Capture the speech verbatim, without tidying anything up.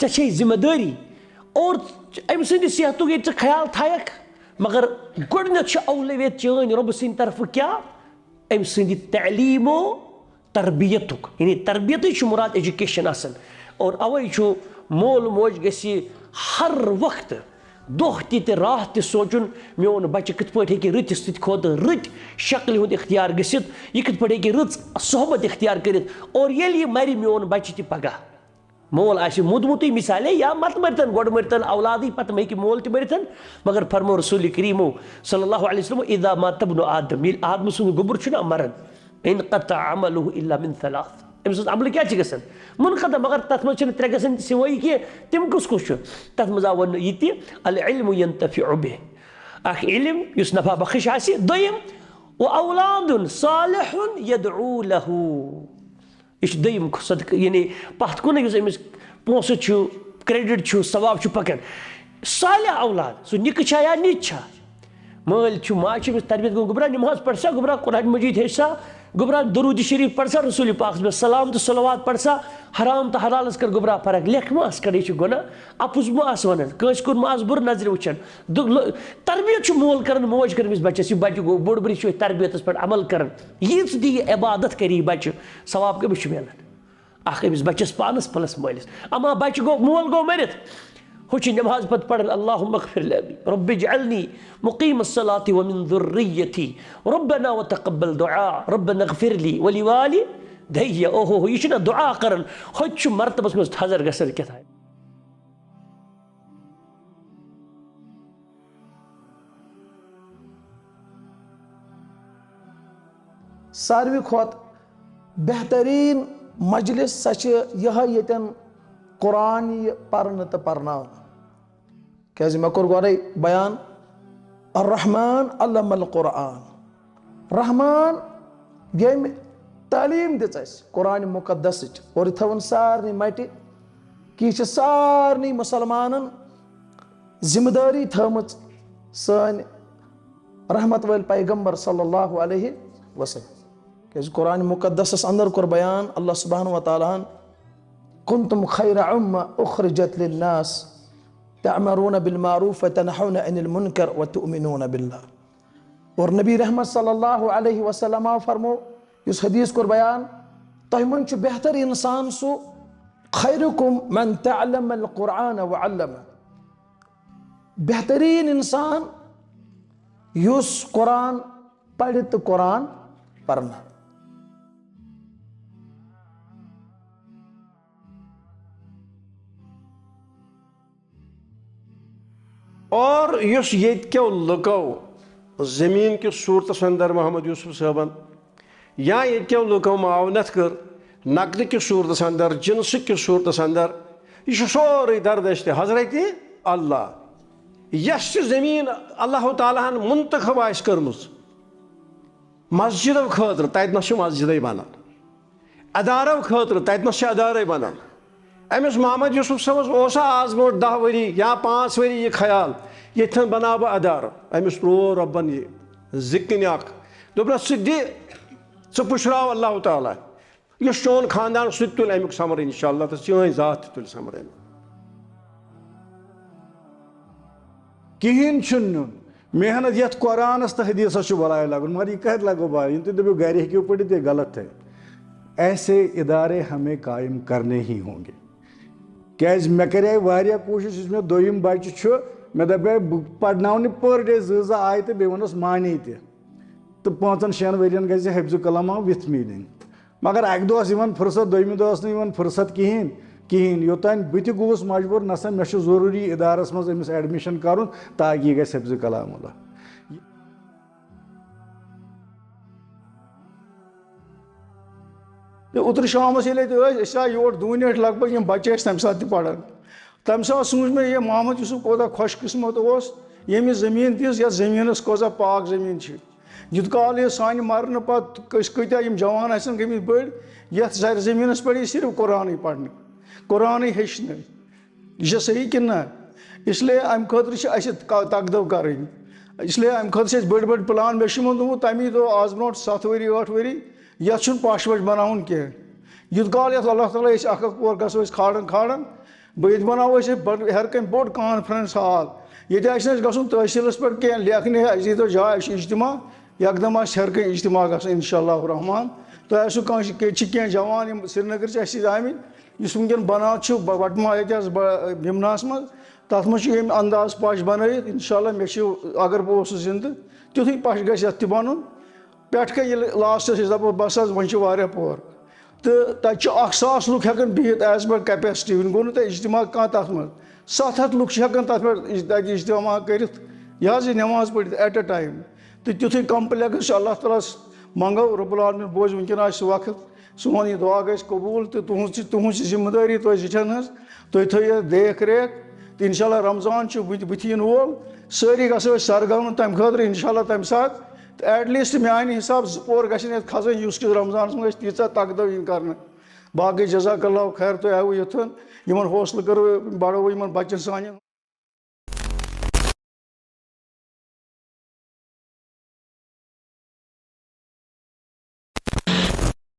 ژےٚ چھے ذمہ دٲری۔ اور أمۍ سٕنٛدِ صحتُک ییٚلہِ ژٕ خیال تھایَکھ، مگر گۄڈٕنٮ۪تھ چھِ اولویت چٲنۍ رۄبہٕ سٕنٛدِ طرفہٕ کیٛاہ؟ أمۍ سٕنٛدِ تعلیٖم و تربیتُک، یعنی تربیتٕے چھُ مُراد، ایجوکیشن آسان۔ اور اَوَے چھُ مول موج گژھِ ہر وقتہٕ، دۄہ تہِ تہٕ راتھ تہِ سونٛچُن، میون بچہِ کِتھ پٲٹھۍ ہیٚکہِ رٕتِس سۭتۍ کھۄتہٕ رٕتۍ شکلہِ ہُنٛد اختیار گٔژھِتھ، یہِ کِتھ پٲٹھۍ ہیٚکہِ رٕژ صحبت اختیار کٔرِتھ، اور ییٚلہِ یہِ مرِ، میون بچہِ تہِ پگاہ۔ مول آسہِ موٗدمُتٕے مثالے، یا مت مٔرتن، گۄڈٕ مٔرتن اولادٕے، پتہٕ مہ ہیٚکہِ مول تہِ مٔرتن۔ مگر فرمو رسول کریمو صلی اللہ علیہ وسلم، "اذا مات ابن آدم"، ییٚلہِ آدمہٕ سُنٛد گوٚبُر چھُنہ مران، "انقطع عمله الا من ثلاث"، أمۍ سٕنٛز عملہٕ کیٛاہ چھِ گژھان؟ منقطع، مگر تتھ منٛز چھِنہٕ ترٛےٚ گژھان تہِ سوٲے کینٛہہ۔ تِم کُس کُس چھُ؟ تتھ منٛز آو وننہٕ یہِ تہِ، "العلم ينتفع به"، اکھ علم یُس نفع بخش آسہِ، دوٚیِم، "واولاد صالح يدعو له"، یہِ چھُ دوٚیِم صدقہٕ، یعنی پتھ کُن یُس أمِس پونٛسہٕ چھُ، credit چھُ، ثواب چھُ پکان۔ صالح اولاد، سُہ نِکہٕ چھا یا نِچ چھا؟ مٲلۍ چھُ، ماجہِ چھِ أمِس تربیت کران، "گوٚبرا، نماز پَر سا، گوٚبرا، قرآن مجیٖد ہیٚچھ سا، گوٚبرا، درود شریف پَر سا، رسول پاکَس پٮ۪ٹھ سلام تہٕ صلوات پَر سا، حرام تہٕ حلالَس کر گوٚبرا فرق، لیکھ ما آس کڑان، یہِ چھُ گۄناہ، اَپُز ما آس وَنان، کٲنٛسہِ کُن ما آس بُرٕ نظرِ وٕچھان۔" دُ-، لُ-، تربیت چھُ مول کران، موج کران أمِس بَچَس، یہِ بَچہٕ گوٚو بوٚڑ، بہٕ چھُ تربیتَس پٮ۪ٹھ عمل کران۔ ییٖژ تہِ یہِ عبادت کَرِ یہِ بَچہٕ، ثواب کٔمِس چھُ میلان؟ اکھ أمِس بَچَس پانَس plus مٲلِس۔ اما بَچہٕ گوٚو، مول گوٚو مٔرِتھ، ہُہ چھُ نماز پتہٕ پران، "اللهم اغفر لأبي، رب اجعلني مقيم الصلاة ومن ذريتي، ربنا وتقبل دعاء، ربنا اغفر لي ولوالدي"۔ اوہو، یہِ چھُنہ دعا کران، ہُتہِ چھُ مرتبس منٛز تھزر گژھان کیٛاہ تام۔ ساروی کھۄتہٕ بہتریٖن مجلس سۄ چھِ یِہوٚے ییٚتٮ۪ن قرآن یی پرنہٕ تہٕ پرناونہٕ۔ کیٛازِ مےٚ کوٚر گۄڈَے بیان، الرحمن علم القرآن، رحمان ییٚمۍ تعلیٖم دِژ اَسہِ قرآن مقدسٕچ، اور یہِ تھٲوٕن سارنٕے مَٹہِ، کہِ یہِ چھِ سارنٕے مُسلمانَن ذمہٕ دٲری تھٲومٕژ سٲنۍ رحمت وٲلۍ پیغمبر صلی اللہ علیہ وسلم۔ کیٛازِ قرآن مقدسس اندر کوٚر بیان اللہ سبحانہ و تعالیٰ ہن، "كنتم خير أمة أخرجت للناس تأمرون بالمعروف وتنهون عن المنكر وتؤمنون بالله"۔ اور نبی رحمت صلی اللہ علیہ وسلم فرمو، یُس حدیث کوٚر بیان، "تۄہہِ منٛز چھُ بہتر انسان سُہ، خيركم من تعلم القرآن وعلمه"، بہتریٖن انسان یُس قرآن پرِ تہٕ قرآن پرناوِ۔ اور یُس ییٚتہِ کیو لُکو زٔمیٖن کِس صوٗرتس اندر محمد یوسف صٲبن یا ییٚتہِ کیو لُکو معاونت کٔر، نقدٕ کِس صوٗرتس اندر، جنسہٕ کِس صوٗرتس اندر، یہِ چھُ سورُے دردشت حضرت اللہ۔ یۄس تہِ زٔمیٖن اللہ تعالیٰ ہن منتخب آسہِ کٔرمٕژ مسجدو خٲطرٕ، تتہِ نس چھِ مسجدے بنان۔ ادارو خٲطرٕ، تتہِ نس چھِ ادارے بنان۔ أمِس محمد یوسف صٲبس اوسا آز برونٛٹھ دَہ ؤری یا پانٛژھ ؤری یہِ خیال، ییٚتھٮ۪ن بناو بہٕ ادارٕ؟ أمِس ترٛوو رۄبن یہِ زِکنہِ اکھ، دوٚپنس، "ژٕ دِ، ژٕ پُشراو اللہ تعالیٰ، یُس چون خاندان، سُہ تہِ تُلہِ امیُک ثمر انشاءاللہ، تہٕ چٲنۍ ذات تہِ تُلہِ ثمر امیُک۔" کِہیٖنۍ چھُنہٕ نیُن۔ محنت یَتھ قرآنَس تہٕ حدیثس چھُ بلاے لگُن، مگر یہِ کَتہِ لگو بلاے؟ یِم تُہۍ دٔپِو گرِ ہیٚکِو پٔرِتھ، یہِ غلط ہے۔ ایسے ادارے ہمیں قائم کرنے ہی ہوں گے۔ کیازِ مےٚ کَرے واریاہ کوٗشِش، یُس مےٚ دوٚیِم بَچہٕ چھُ، مےٚ دَپے بہٕ پَرناونہٕ per day زٕ زٕ آیتہٕ، بیٚیہِ ووٚنُس معنی تہِ۔ تہٕ پانٛژن شٮ۪ن ؤرین گژھِ حفظ کلام وِتھ میٖنِنٛگ۔ مگر اکہِ دۄہ ٲس یِوان فرصت، دوٚیمہِ دۄہ ٲس نہٕ یِوان فرصت کِہیٖنۍ، کِہیٖنۍ۔ یوٚتام بہٕ تہِ گوٚوُس مجبوٗر، نہ سا مےٚ چھُ ضروٗری ادارس منٛز أمِس admission کرُن تاکہِ یہِ گژھِ حفظ کلام اللہ۔ تہٕ اوترٕ شامس ییٚلہِ أسۍ ٲسۍ، أسۍ آے یور دوٗنہِ ٲٹھِ لگ بگ، یِم بچہٕ ٲسۍ تمہِ ساتہٕ تہِ پران۔ تمہِ ساتہٕ سوٗنچ مےٚ، یہِ محمد یوسف کوٗتاہ خۄش قسمت اوس، ییٚمِس زٔمیٖن دِژ، یتھ زٔمیٖنس کۭژاہ پاک زٔمیٖن چھِ۔ یُتھ کال یہِ سانہِ مرنہٕ پتہٕ أسۍ کۭتیاہ یِم جوان آسن گٔمٕتۍ بٔڑۍ، یتھ زرِ زٔمیٖنس پٮ۪ٹھ یہِ صرف قرآنٕے پرنہٕ، قرآنٕے ہیٚچھنہٕ۔ یہِ چھا صحیح کِنہٕ نہ؟ اس لیے امہِ خٲطرٕ چھِ اسہِ ک-، تقدو کرٕنۍ۔ اس لیے امہِ خٲطرٕ چھِ اسہِ بٔڑۍ بٔڑۍ plan۔ مےٚ چھُ یِمن دوٚپمُت تمی دۄہ، آز برونٛٹھ ستھ ؤری، ٲٹھ ؤری، یتھ چھُنہٕ پش وش بناوُن کینٛہہ۔ یُتھ کال یتھ اللہ تعالیٰ أسۍ اکھ اکھ پور گژھو أسۍ کھالان کھالان، بہٕ ییٚتہِ بَناوو أسۍ بَڑٕ ہیٚرٕ کَنہِ بوٚڑ conference hall۔ ییٚتہِ آسہِ نہٕ اَسہِ گژھُن تحصیٖلَس پٮ۪ٹھ کینٛہہ، لیکھنہِ اَسہِ دیٖتو جاے، اَسہِ چھُ اجتماع، یَکدَم آسہِ ہیٚرٕ کَنہِ اجتماع گژھُن، انشاء اللہ الرحمن۔ تۄہہِ آسِوٕ کٲنٛسہِ، ییٚتہِ چھِ کینٛہہ جوان، یِم سرینگرٕچ اَسہِ سۭتۍ آمٕتۍ، یُس وٕنکیٚن بَنان چھُ بَ-، وَٹہٕ مالیُک یَتھ بہ-، بِمناہَس منٛز، تَتھ منٛز چھُ ییٚمہِ انداز پَش بَنٲیِتھ۔ انشاء اللہ مےٚ چھِ، اگر بہٕ اوسُس زِندٕ، تیُتھُے پَش گژھِ یَتھ تہِ بَنُن۔ پٮ۪ٹھ کَنہِ ییٚلہِ lastس أسۍ دَپو، "بَس حظ، وۄنۍ چھِ واریاہ پور"، تہٕ تَتہِ چھِ اَکھ ساس لُکھ ہٮ۪کان بِہِتھ as per capacity۔ وٕنہِ گوٚو نہٕ تۄہہِ اجتماع کانٛہہ تَتھ منٛز۔ ستھ ہَتھ لُکھ چھِ ہٮ۪کان تَتھ منٛز اِج-، تَتہِ اجتماع کٔرِتھ، یہِ حظ یہِ نٮ۪ماز پٔرِتھ at a time۔ تہٕ تیُتھُے complex چھُ، اللہ تعالیٰ ہَس منٛگو، رب العالمین بوزِ وٕنکیٚن آسہِ سُہ وقت، سون یہِ دُعا گژھِ قبوٗل، تہٕ تُہٕنٛز تہِ، تُہٕنٛز چھِ ذمہٕ دٲری تۄہہِ زِٹھٮ۪ن ہٕنٛز، تُہۍ تھٲیِو دیکھ ریکھ۔ تہٕ انشاء اللہ رمضان چھُ بٕتھِ، بٕتھِ یِنہٕ وول، سٲری گژھو أسۍ سرگنہٕ تَمہِ خٲطرٕ انشاء اللہ تَمہِ ساتہٕ۔ تہٕ at least میانہِ حساب زٕ پور گژھن یَتھ کھسٕنۍ، یُس کِس رمضانَس منٛز اَسہِ تیٖژاہ تقدٲو یِن کرنہٕ۔ باقٕے جزاک اللہ خیر، تُہۍ آیوٕ یوٚتَن، یِمن حوصلہٕ کٔروٕ، بڑٲوٕ یِمن بچن سانٮ۪ن۔